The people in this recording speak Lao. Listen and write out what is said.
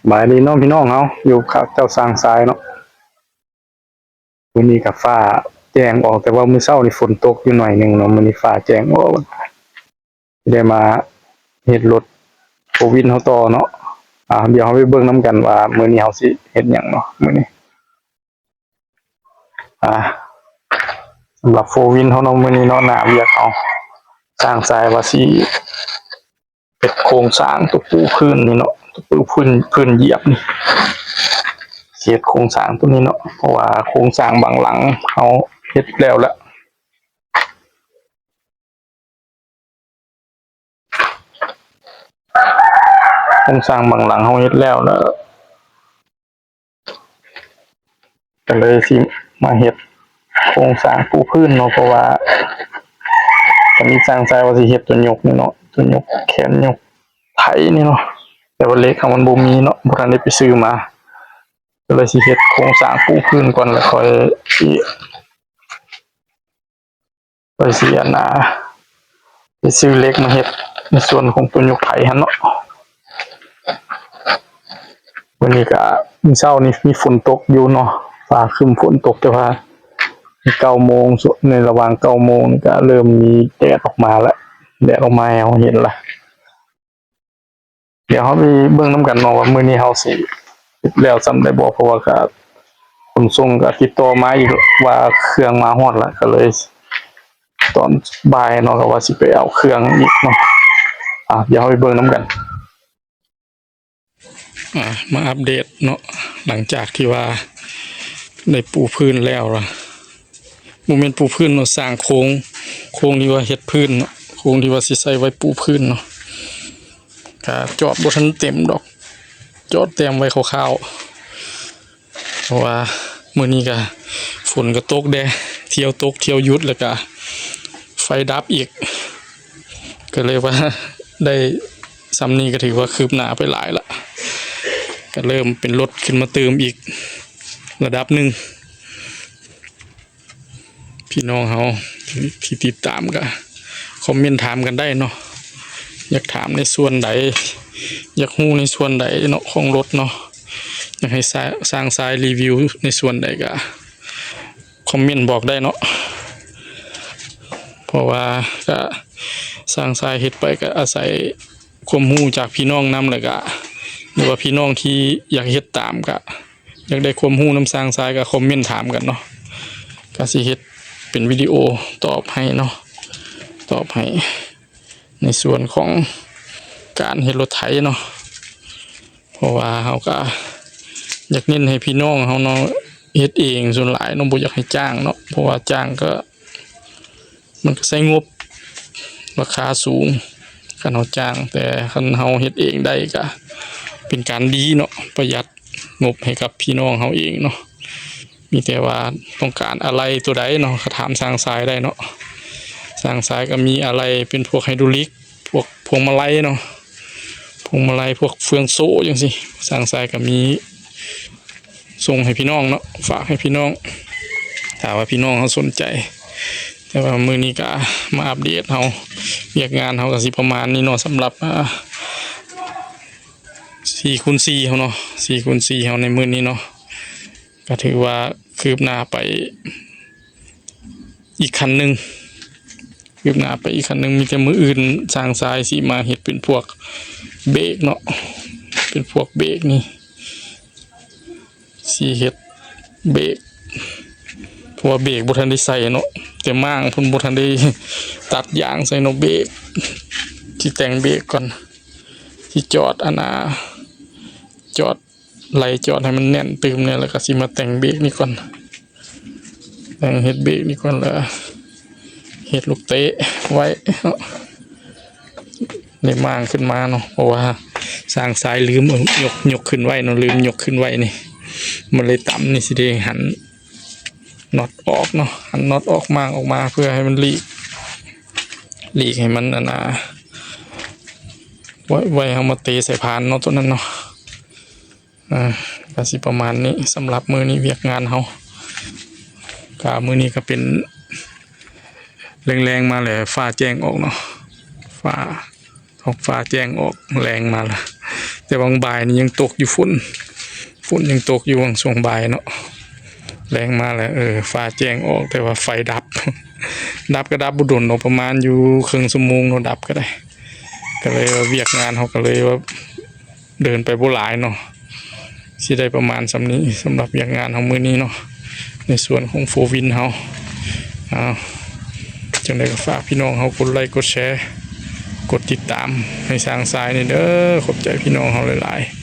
ສະບາຍດີເນາະພີ່ນ້ອງເຮົາ ຢູ່ກັບເຈົ້າຊ່າງຊາຍເນາະ. ມື້ນີ້ກໍຟ້າແຈ້ງອອກ ແຕ່ວ່າມື້ເຊົ້ານີ້ຝົນຕົກຢູ່ໜ້ອຍໜຶ່ງເນາະ. ມື້ນີ້ຟ້າແຈ້ງອອກ ໄດ້ມາເຮັດລົດໂຟວີນເຮົາຕໍ່ເນາະ. ອ່າ ດຽວເຮົາໄປເບິ່ງນຳກັນວ່າມື້ນີ້ເຮົາຊິເຮັດຫຍັງເນາະ ມື້ນີ້. ອ່າ ສຳລັບໂຟວີນເຮົາເນາະ ມື້ນີ້ເນາະ ໜ້າວຽກເຮົາ ຊ່າງຊາຍວ່າຊິເຮັດໂຄງສ້າງຕົວປູພື້ນນີ້ເນາະ ຕົວປູພື້ນ ພື້ນຢຽບນີ້ ຊິເຮັດໂຄງສ້າງຕົວນີ້ເນາະ ເພາະວ່າໂຄງສ້າງບາງຫຼັງເຮົາເຮັດແລ້ວລະ. ໂຄງສ້າງບາງຫຼັງເຮົາເຮັດແລ້ວ ແລ້ວກໍເລີຍຊິມາເຮັດໂຄງສ້າງປູພື້ນເນາະ ເພາະວ່າກໍມີຊ່າງຊາຍວ່າຊິເຮັດຕົວຍົກນີ້ເນາະ ຕົວຍົກແຄນຍົກໄຖນີ້ເນາະ ແຕ່ວ່າເຫຼັກເຮົາມັນບໍ່ມີເນາະ ບໍ່ທັນໄດ້ໄປຊື້ມາ ກໍເລີຍຊິເຮັດໂຄງສ້າງປູພື້ນກ່ອນ ແລ້ວຄ່ອຍຊິ ໄປຊິອັນນາ ໄປຊື້ເຫຼັກມາເຮັດໃນສ່ວນຂອງຕົວຍົກໄຖຫັ້ນເນາະ. ມື້ນີ້ກະ ມື້ເຊົ້ານີ້ມີຝົນຕົກຢູ່ເນາະ ຟ້າຄຶ້ມຝົນຕົກ ແຕ່ວ່າເກົ້າໂມງ ໃນລະຫວ່າງເກົ້າໂມງນີ້ກະເລີ່ມມີແດດອອກມາລະ ແດດອອກມາໃຫ້ເຮົາເຫັນລະ. ດຽວເຮົາໄປເບິ່ງນຳກັນເນາະວ່າມື້ນີ້ເຮົາຊິເຮັດແລ້ວຊ່ຳໃດບໍ່ ເພາະວ່າກະຂົນສົ່ງກະຕິດຕໍ່ມາອີກວ່າເຄື່ອງມາຮອດລະ ກະເລີຍຕອນບ່າຍເນາະ ກະວ່າຊິໄປເອົາເຄື່ອງອີກເນາະ. ອ່າ ດຽວເຮົາໄປເບິ່ງນຳກັນ. ອ່າ ມາອັບເດດເນາະ ຫຼັງຈາກທີ່ວ່າໄດ້ປູພື້ນແລ້ວລະ ບໍ່ແມ່ນປູພື້ນເນາະ ສ້າງໂຄງ ໂຄງທີ່ວ່າເຮັດພື້ນເນາະ ໂຄງທີ່ວ່າຊິໃຊ້ໄວ້ປູພື້ນເນາະ ກະຈອດບໍ່ທັນເຕັມດອກ ຈອດແຕ້ມໄວ້ຄ່າວໆ ເພາະວ່າມື້ນີ້ກະຝົນກະຕົກແດ່ ທ່ຽວຕົກທ່ຽວຢຸດ ແລ້ວກະໄຟດັບອີກ ກະເລີຍວ່າໄດ້ຊ່ຳນີ້ກະຖືວ່າຄືບໜ້າໄປຫຼາຍລະ ກະເລີ່ມເປັນລົດຂຶ້ນມາຕື່ມອີກລະດັບໜຶ່ງ. ພີ່ນ້ອງເຮົາທີ່ຕິດຕາມກະຄອມເມັນຖາມກັນໄດ້ເນາະ ຢາກຖາມໃນສ່ວນໃດ ຢາກຮູ້ໃນສ່ວນໃດເນາະ ຂອງລົດເນາະ ຢາກໃຫ້ຊ່າງຊາຍຣີວິວໃນສ່ວນໃດກະຄອມເມັນບອກໄດ້ເນາະ ເພາະວ່າກະຊ່າງຊາຍເຮັດໄປກະອາໄສຄວາມຮູ້ຈາກພີ່ນ້ອງນຳ ແລ້ວກະ ຫຼືວ່າພີ່ນ້ອງທີ່ຢາກເຮັດຕາມກະ ຢາກໄດ້ຄວາມຮູ້ນຳຊ່າງຊາຍກະຄອມເມັນຖາມກັນເນາະ ກະຊິເຮັດເປັນວິດີໂອຕອບໃຫ້ເນາະ ຕອບໃຫ້ໃນສ່ວນຂອງການເຮັດລົດໄຖເນາະ ເພາະວ່າເຮົາກະຢາກເນັ້ນໃຫ້ພີ່ນ້ອງເຮົາເນາະ ເຮັດເອງສ່ວນຫຼາຍເນາະ ບໍ່ຢາກໃຫ້ຈ້າງເນາະ ເພາະວ່າຈ້າງກະ ມັນກະໃຊ້ງົບລາຄາສູງ ຄັນເຮົາຈ້າງ ແຕ່ຄັນເຮົາເຮັດເອງໄດ້ກະເປັນການດີເນາະ ປະຢັດງົບໃຫ້ກັບພີ່ນ້ອງເຮົາເອງເນາະ ມີແຕ່ວ່າຕ້ອງການອາໄຫຼ່ຕົວໃດເນາະ ກະຖາມຊ່າງຊາຍໄດ້ເນາະ ຊ່າງຊາຍກະມີອາໄຫຼ່ເປັນພວກໄຮໂດຣລິກ ພວກພວງມາໄລເນາະ ພວງມາໄລ ພວກເຟືອງໂສ້ຈັ່ງຊີ້ ຊ່າງຊາຍກະມີ ສົ່ງໃຫ້ພີ່ນ້ອງເນາະ ຝາກໃຫ້ພີ່ນ້ອງ ຖ້າວ່າພີ່ນ້ອງເຮົາສົນໃຈ ແຕ່ວ່າມື້ນີ້ກະມາອັບເດດເຮົາ ວຽກງານເຮົາກະຊິປະມານນີ້ເນາະ ສຳລັບ ອ່າ ສີ່ຄູນສີ່ເຮົາເນາະ ສີ່ຄູນສີ່ເຮົາໃນມື້ນີ້ເນາະ ກະຖືວ່າຄືບໜ້າໄປອີກຂັ້ນໜຶ່ງ ຄືບໜ້າໄປອີກຂັ້ນໜຶ່ງ ມີແຕ່ມື້ອື່ນຊ່າງຊາຍຊິມາເຮັດເປັນພວກເບກເນາະ ເປັນພວກເບກນີ້ ຊິເຮັດເບກ ເພາະວ່າເບກບໍ່ທັນໄດ້ໃສ່ເນາະ ແຕ່ມ້າງເພິ່ນບໍ່ທັນໄດ້ຕັດຢາງໃສ່ເນາະ ເບກ ຊິແຕ່ງເບກກ່ອນ ຊິຈອດອັນນ່າ ຈອດ ໄລ່ຈອດໃຫ້ມັນແໜ້ນຕື່ມແດ່ ແລ້ວກະຊິມາແຕ່ງເບກນີ້ກ່ອນ ແຕ່ງເຮັດເບກນີ້ກ່ອນ ແລ້ວເຮັດລູກເຕະໄວ້ເນາະ ໄດ້ມ້າງຂຶ້ນມາເນາະ ເພາະວ່າຊ່າງຊາຍລືມເອົາ ຍົກ ຍົກຂຶ້ນໄວ້ເນາະ ລືມຍົກຂຶ້ນໄວ້ນີ້ ມັນເລີຍຕຳນີ້ ຊິໄດ້ຫັນນັອດອອກເນາະ ຫັນນັອດອອກ ມ້າງອອກມາ ເພື່ອໃຫ້ມັນຫຼີກ ຫຼີກໃຫ້ມັນອັນນ່າ ໄວ້ ໄວ້ເຮົາມາເຕະໃສ່ພານເນາະ ໂຕນັ້ນເນາະ. ອ່າ ກະຊິປະມານນີ້ ສຳລັບມື້ນີ້ວຽກງານເຮົາ ກະມື້ນີ້ກະເປັນແລງໆມາແລ້ວ ຟ້າແຈ້ງອອກເນາະ ຟ້າ ທ້ອງຟ້າແຈ້ງອອກ ແລງມາແລ້ວ ຕ່ວ່າງບ່າຍນີ້ຍັງຕົກຢູ່ ຝົນ ຝົນຍັງຕົກຢູ່ຫວ່າງຊ່ວງບ່າຍເນາະ. ແລງມາແລ້ວ ເອີ ຟ້າແຈ້ງອອກ ແຕ່ວ່າໄຟດັບ ດັບກໍດັບບໍ່ດົນດອກ ປະມານຢູ່ເຄິ່ງຊົ່ວໂມງເນາະ ດັບກໍໄດ້. ກໍເລີຍວ່າວຽກງານເຮົາກໍເລີຍວ່າເດີນໄປບໍ່ຫຼາຍເນາະ ຊິໄດ້ປະມານສ່ຳນີ້ ສຳລັບວຽກງານເຮົາມື້ນີ້ເນາະ ໃນສວນຂອງໂຟວິນເຮົາ. ເອົາ ຈັ່ງໃດກໍຝາກພີ່ນ້ອງເຮົາກົດໄລກົດແຊ ກົດຕິດຕາມໃຫ້ຊ່າງຊາຍນີ້ເດີ. ຂອບໃຈພີ່ນ້ອງເຮົາຫຼາຍໆ.